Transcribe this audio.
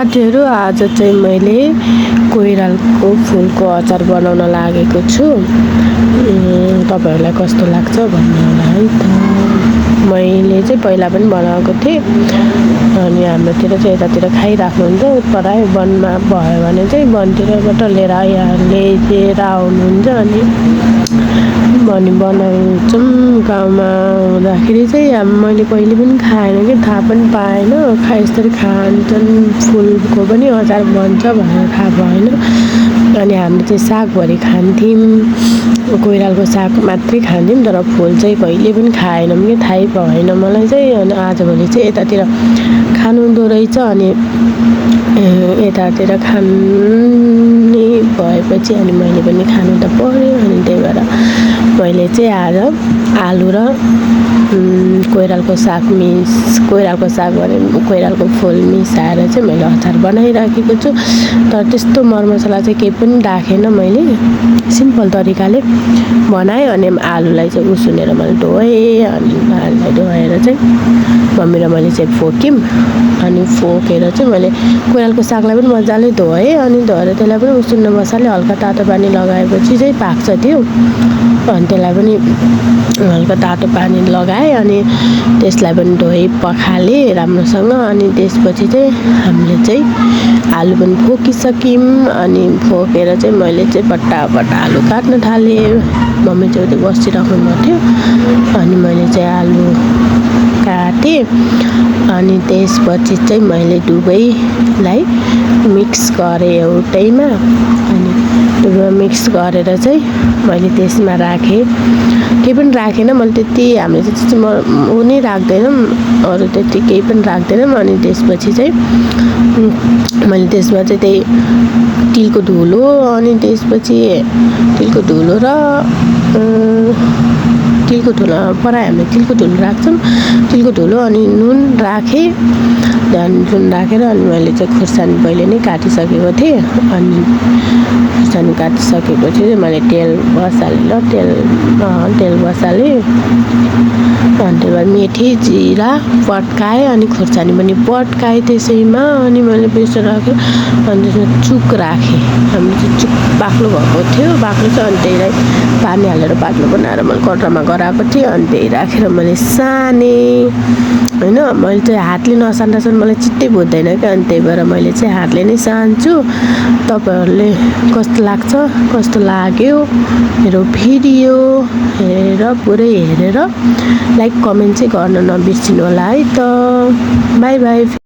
साथीहरु आज चाहिँ मैले कोइरालको फूलको अचार बनाउन लागेको छु। तपाईहरुलाई कस्तो लाग्छ भन्नु होला है त। मैले चाहिँ पहिला पनि बनाएको थिएँ अनि हाम्रोतिर चाहिँ यतातिर खाइराख्नुहुन्छ पराय वनमा भयो भने चाहिँ वनतिरबाट लिएर आउनुहुन्छ अनि बनाउँछौँ। गाउँमा हुँदाखेरि चाहिँ मैले कहिले पनि खाएन कि थाहा पनि पाएन यसरी खान्छन् फूलको पनि अचार बन्छ भनेर थाहा भएन। अनि हामीले चाहिँ सागभरि खान्थ्यौँ, कोइरालको साग मात्रै खान्थ्यौँ तर फूल चाहिँ कहिले पनि खाएनौँ कि थाहै भएन मलाई चाहिँ। अनि आजभोलि चाहिँ यतातिर खानुहुँदो रहेछ अनि यतातिर खाने भएपछि अनि मैले पनि खानु त पर्यो। अनि त्यही भएर मैले चाहिँ आज आलु र कोइरालको साग भने कोइरालको फूल मिसाएर चाहिँ मैले अचार बनाइराखेको छु। तर त्यस्तो मरमसला चाहिँ केही पनि राखेन, मैले सिम्पल तरिकाले बनाएँ। अनि आलुलाई चाहिँ उसिनेर मैले धोएँ अनि आलुलाई धोएर चाहिँ मम्मी र मैले चाहिँ फोक्यौँ। अनि फोकेर चाहिँ मैले कोइरालको सागलाई पनि मजाले धोएँ अनि धोएर त्यसलाई पनि उसिन्न मसाले हल्का तातो पानी लगाएपछि चाहिँ पाक्छ त्यो। अनि त्यसलाई पनि हल्का तातो पानी लगाएँ अनि त्यसलाई पनि धोएँ पखालेँ राम्रोसँग। अनि त्यसपछि चाहिँ हामीले चाहिँ आलु पनि फोकिसक्यौँ। अनि फोकेर चाहिँ मैले चाहिँ पट्टा आलु काट्न थालेँ। मम्मी चाहिँ उतै बसिराख्नु भएको थियो अनि मैले चाहिँ आलु काटेँ। अनि त्यसपछि चाहिँ मैले दुवैलाई मिक्स गरेँ एउटैमा। अनि दुवै मिक्स गरेर चाहिँ मैले त्यसमा राखेँ, केही पनि राखेन मैले त्यति। हामीले चाहिँ त्यति ऊ नै राख्दैनौँ, अरू त्यति केही पनि राख्दैनौँ। अनि त्यसपछि चाहिँ मैले त्यसमा चाहिँ त्यही तिलको धुलो अनि त्यसपछि तिलको धुलो पराय हामीले तिलको धुलो राख्छौँ, तिलको धुलो अनि नुन राखेँ। नुन राखेर अनि मैले चाहिँ खुर्सानी पहिले नै काटिसकेको थिएँ। अनि खुर्सानी काटिसकेपछि चाहिँ मैले तेल बसालेँ। अनि त्यसमा मेथी जिरा पड्काएँ अनि खुर्सानी पनि पड्काएँ त्यसैमा। अनि मैले प्रेसर राखेँ अनि त्यसमा चुक राखेँ। हामीले चाहिँ चुक बाक्लो भएको थियो, बाक्लो चाहिँ अनि त्यहीलाई पानी हालेर बाक्लो बनाएर मैले कराईमा गराएको थिएँ। अनि त्यही राखेर मैले सानेँ होइन। मैले चाहिँ हातले नसान्दासम्म मलाई चित्तै बुझ्दैन क्या। अनि त्यही भएर मैले चाहिँ हातले नै सान्छु। तपाईहरुले कस्तो लाग्यो मेरो भिडियो पुरै हेरेर लाइक कमेन्ट चाहिँ गर्न नबिर्सिनु होला है त। By by.